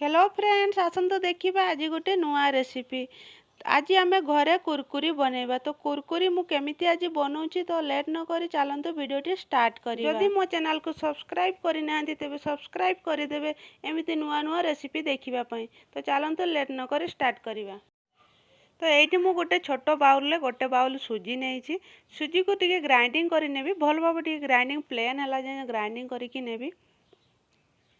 Hello friends, ଆସନ୍ତୁ ଦେଖିବା ଆଜି ଗୋଟେ ନୂଆ ରେସିପି। ଆଜି ଆମେ ଘରେ କୁରକୁରି ବନେଇବା। ତ କୁରକୁରି ମୁଁ କେମିତି ଆଜି ବନଉଛି, ତ ଲେଟ୍ ନ କରି ଚାଲନ୍ତୁ ଭିଡ଼ିଓଟି ଷ୍ଟାର୍ଟ କରିବା। ଯଦି ମୋ ଚ୍ୟାନେଲକୁ ସବସ୍କ୍ରାଇବ୍ କରିନାହାନ୍ତି, ତେବେ ସବସ୍କ୍ରାଇବ୍ କରିଦେବେ ଏମିତି ନୂଆ ନୂଆ ରେସିପି ଦେଖିବା ପାଇଁ। ତ ଚାଲନ୍ତୁ ଲେଟ୍ ନ କରି ଷ୍ଟାର୍ଟ କରିବା। ତ ଏଇଠି ମୁଁ ଗୋଟେ ଛୋଟ ବାଉଲରେ ଗୋଟେ ବାଉଲ ସୁଜି ନେଇଛି। ସୁଜିକୁ ଟିକେ ଗ୍ରାଇଣ୍ଡିଙ୍ଗ କରିନେବି। ଭଲ ଭାବେ ଟିକେ ଗ୍ରାଇଣ୍ଡିଙ୍ଗ ପ୍ଲେନ୍ ହେଲା ଯାଏଁ ଗ୍ରାଇଣ୍ଡିଙ୍ଗ କରିକି ନେବି।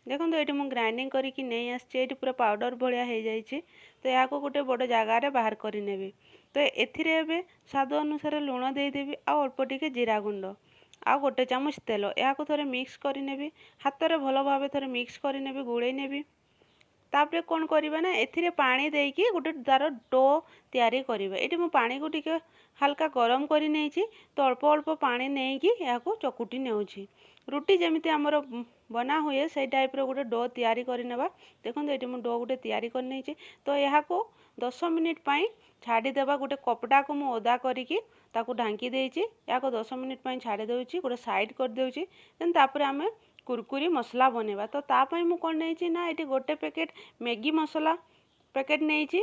ଦେଖନ୍ତୁ, ଏଇଠି ମୁଁ ଗ୍ରାଇଣ୍ଡିଙ୍ଗ କରିକି ନେଇ ଆସିଛି। ଏଇଠି ପୁରା ପାଉଡ଼ର ଭଳିଆ ହେଇଯାଇଛି। ତ ଏହାକୁ ଗୋଟେ ବଡ଼ ଜାଗାରେ ବାହାର କରିନେବି। ତ ଏଥିରେ ଏବେ ସ୍ୱାଦ ଅନୁସାରେ ଲୁଣ ଦେଇଦେବି ଆଉ ଅଳ୍ପ ଟିକେ ଜିରା ଗୁଣ୍ଡ ଆଉ 1 ଚାମଚ ତେଲ। ଏହାକୁ ଥରେ ମିକ୍ସ କରିନେବି। ହାତରେ ଭଲ ଭାବେ ଥରେ ମିକ୍ସ କରିନେବି, ଗୋଳେଇ ନେବି। ତାପରେ କ'ଣ କରିବା ନା ଏଥିରେ ପାଣି ଦେଇକି ଗୋଟେ ତା'ର do ତିଆରି କରିବା। ଏଇଠି ମୁଁ ପାଣିକୁ ଟିକେ ହାଲକା ଗରମ କରି ନେଇଛି। ତ ଅଳ୍ପ ଅଳ୍ପ ପାଣି ନେଇକି ଏହାକୁ ଚକୁଟି ନେଉଛି। ରୁଟି ଯେମିତି ଆମର ବନା ହୁଏ, ସେଇ ଟାଇପ୍ର ଗୋଟେ do ତିଆରି କରିନେବା। ଦେଖନ୍ତୁ, ଏଇଠି ମୁଁ do ଗୋଟେ ତିଆରି କରିନେଇଛି। ତ ଏହାକୁ 10 ମିନିଟ୍ ପାଇଁ ଛାଡ଼ିଦେବା। ଗୋଟେ କପଡ଼ାକୁ ମୁଁ ଓଦା କରିକି ତାକୁ ଢାଙ୍କି ଦେଇଛି। ଏହାକୁ 10 ମିନିଟ୍ ପାଇଁ ଛାଡ଼ି ଦେଉଛି, ଗୋଟେ ସାଇଡ଼୍ କରିଦେଉଛି। ଦେନ୍ ତାପରେ ଆମେ କୁରକୁରି ମସଲା ବନେଇବା। ତ ତା ପାଇଁ ମୁଁ କ'ଣ ନେଇଛି ନା ଏଇଠି ଗୋଟେ ପ୍ୟାକେଟ୍ ମ୍ୟାଗି ମସଲା ପ୍ୟାକେଟ୍ ନେଇଛି।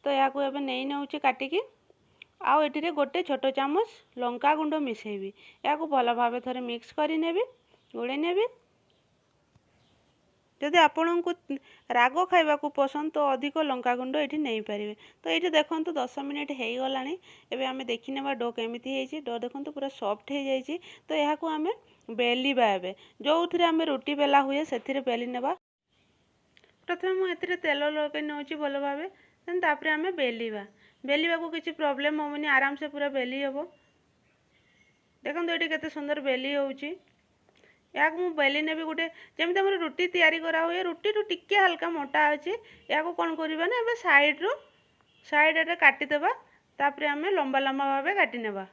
ତ ଏହାକୁ ଏବେ ନେଇ ନେଉଛି କାଟିକି ଆଉ ଏଥିରେ ଗୋଟେ ଛୋଟ ଚାମଚ ଲଙ୍କା ଗୁଣ୍ଡ ମିଶାଇବି। ଏହାକୁ ଭଲ ଭାବେ ଥରେ ମିକ୍ସ କରିନେବି, ଗୋଳେଇ ନେବି। ଯଦି ଆପଣଙ୍କୁ ରାଗ ଖାଇବାକୁ ପସନ୍ଦ, ତ ଅଧିକ ଲଙ୍କା ଗୁଣ୍ଡ ଏଇଠି ନେଇପାରିବେ। ତ ଏଇଠି ଦେଖନ୍ତୁ, 10 ମିନିଟ୍ ହେଇଗଲାଣି। ଏବେ ଆମେ ଦେଖିନେବା do କେମିତି ହେଇଛି। Do ଦେଖନ୍ତୁ, ପୁରା ସଫ୍ଟ ହେଇଯାଇଛି। ତ ଏହାକୁ ଆମେ ବେଲିବା ଏବେ। ଯେଉଁଥିରେ ଆମେ ରୁଟି ବେଲା ହୁଏ, ସେଥିରେ ବେଲି ନେବା। ପ୍ରଥମେ ମୁଁ ଏଥିରେ ତେଲ ଲଗାଇ ନେଉଛି ଭଲ ଭାବେ। ଦେନ୍ ତାପରେ ଆମେ ବେଲିବା। ବେଲିବାକୁ କିଛି ପ୍ରୋବ୍ଲେମ୍ ହେବନି, ଆରାମସେ ପୁରା ବେଲି ହେବ। ଦେଖନ୍ତୁ, ଏଇଠି କେତେ ସୁନ୍ଦର ବେଲି ହେଉଛି। ଏହାକୁ ମୁଁ ବେଲି ନେବି ଗୋଟେ ଯେମିତି ଆମର ରୁଟି ତିଆରି କରାହୁଏ, ରୁଟିଠୁ ଟିକେ ହାଲକା ମୋଟା ଅଛି। ଏହାକୁ କ'ଣ କରିବା ନା ଏବେ ସାଇଡ଼ରୁ ସାଇଡ଼ରେ କାଟିଦେବା। ତାପରେ ଆମେ ଲମ୍ବା ଲମ୍ବା ଭାବେ କାଟି ନେବା।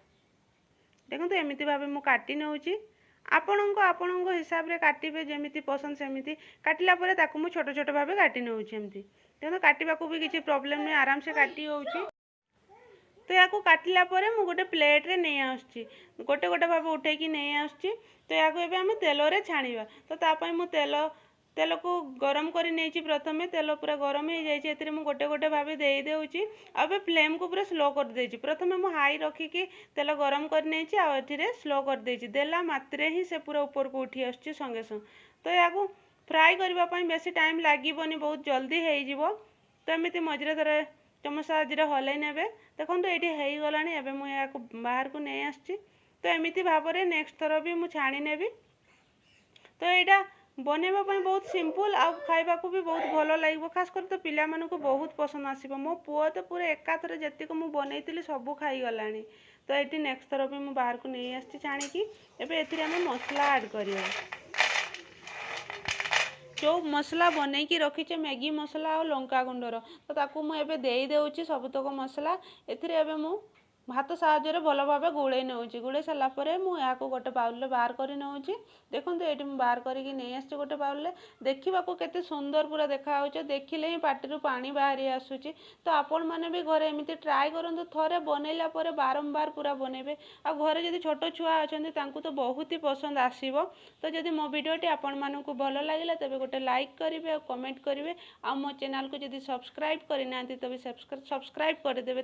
ଦେଖନ୍ତୁ, ଏମିତି ଭାବେ ମୁଁ କାଟି ନେଉଛି। ଆପଣଙ୍କ ଆପଣଙ୍କ ହିସାବରେ କାଟିବେ, ଯେମିତି ପସନ୍ଦ ସେମିତି। କାଟିଲା ପରେ ତାକୁ ମୁଁ ଛୋଟ ଛୋଟ ଭାବେ କାଟି ନେଉଛି ଏମିତି। ଦେଖନ୍ତୁ, କାଟିବାକୁ ବି କିଛି ପ୍ରୋବ୍ଲେମ୍ ନୁହେଁ, ଆରାମସେ କାଟି ହେଉଛି। ତ ଏହାକୁ କାଟିଲା ପରେ ମୁଁ ଗୋଟେ ପ୍ଲେଟ୍ରେ ନେଇ ଆସୁଛି। ଗୋଟେ ଗୋଟେ ଭାବେ ଉଠେଇକି ନେଇ ଆସୁଛି। ତ ଏହାକୁ ଏବେ ଆମେ ତେଲରେ ଛାଣିବା। ତ ତା ପାଇଁ ମୁଁ ତେଲକୁ ଗରମ କରି ନେଇଛି ପ୍ରଥମେ। ତେଲ ପୁରା ଗରମ ହେଇଯାଇଛି। ଏଥିରେ ମୁଁ ଗୋଟେ ଗୋଟେ ଭାବେ ଦେଇଦେଉଛି ଆଉ ଏବେ ଫ୍ଲେମ୍କୁ ପୁରା ସ୍ଲୋ କରିଦେଇଛି। ପ୍ରଥମେ ମୁଁ ହାଇ ରଖିକି ତେଲ ଗରମ କରିନେଇଛି ଆଉ ଏଥିରେ ସ୍ଲୋ କରିଦେଇଛି। ଦେଲା ମାତ୍ରେ ହିଁ ସେ ପୁରା ଉପରକୁ ଉଠି ଆସୁଛି ସଙ୍ଗେ ସଙ୍ଗେ। ତ ଏହାକୁ ଫ୍ରାଏ କରିବା ପାଇଁ ବେଶୀ ଟାଇମ୍ ଲାଗିବନି, ବହୁତ ଜଲ୍ଦି ହେଇଯିବ। ତ ଏମିତି ମଝିରେ ଥରେ ଚାମଚ ସାହାଯ୍ୟରେ ହଲେଇ ନେବେ। ଦେଖନ୍ତୁ, ଏଇଠି ହେଇଗଲାଣି। ଏବେ ମୁଁ ଏହାକୁ ବାହାରକୁ ନେଇ ଆସୁଛି। ତ ଏମିତି ଭାବରେ ନେକ୍ସଟ ଥର ବି ମୁଁ ଛାଣି ନେବି। ତ ଏଇଟା ବନେଇବା ପାଇଁ ବହୁତ ସିମ୍ପଲ୍ ଆଉ ଖାଇବାକୁ ବି ବହୁତ ଭଲ ଲାଗିବ। ଖାସ କରି ତ ପିଲାମାନଙ୍କୁ ବହୁତ ପସନ୍ଦ ଆସିବ। ମୋ ପୁଅ ତ ପୁରା ଏକାଥରେ ଯେତିକି ମୁଁ ବନେଇଥିଲି, ସବୁ ଖାଇଗଲାଣି। ତ ଏଇଠି ନେକ୍ସଟ ଥର ବି ମୁଁ ବାହାରକୁ ନେଇ ଆସିଛି ଛାଣିକି। ଏବେ ଏଥିରେ ଆମେ ମସଲା ଆଡ଼୍ କରିବା। ଯେଉଁ ମସଲା ବନେଇକି ରଖିଛେ, ମ୍ୟାଗି ମସଲା ଆଉ ଲଙ୍କା ଗୁଣ୍ଡର, ତ ତାକୁ ମୁଁ ଏବେ ଦେଇଦେଉଛି ସବୁତକ ମସଲା ଏଥିରେ। ଏବେ ମୁଁ ହାତ ସାହାଯ୍ୟରେ ଭଲ ଭାବେ ଗୋଳେଇ ନେଉଛି। ଗୋଳେଇ ସାରିଲା ପରେ ମୁଁ ଏହାକୁ ଗୋଟେ ବାଉଲରେ ବାହାର କରି ନେଉଛି। ଦେଖନ୍ତୁ, ଏଇଠି ମୁଁ ବାହାର କରିକି ନେଇ ଆସିଛି ଗୋଟେ ବାଉଲରେ। ଦେଖିବାକୁ କେତେ ସୁନ୍ଦର ପୁରା ଦେଖାଯାଉଛି, ଦେଖିଲେ ହିଁ ପାଟିରୁ ପାଣି ବାହାରି ଆସୁଛି। ତ ଆପଣମାନେ ବି ଘରେ ଏମିତି ଟ୍ରାଏ କରନ୍ତୁ। ଥରେ ବନେଇଲା ପରେ ବାରମ୍ବାର ପୁରା ବନେଇବେ। ଆଉ ଘରେ ଯଦି ଛୋଟ ଛୁଆ ଅଛନ୍ତି, ତାଙ୍କୁ ତ ବହୁତ ହି ପସନ୍ଦ ଆସିବ। ତ ଯଦି ମୋ ଭିଡ଼ିଓଟି ଆପଣମାନଙ୍କୁ ଭଲ ଲାଗିଲା, ତେବେ ଗୋଟେ ଲାଇକ୍ କରିବେ ଆଉ କମେଣ୍ଟ କରିବେ। ଆଉ ମୋ ଚ୍ୟାନେଲକୁ ଯଦି ସବସ୍କ୍ରାଇବ୍ କରିନାହାନ୍ତି, ତେବେ ସବସ୍କ୍ରାଇବ୍ କରିଦେବେ।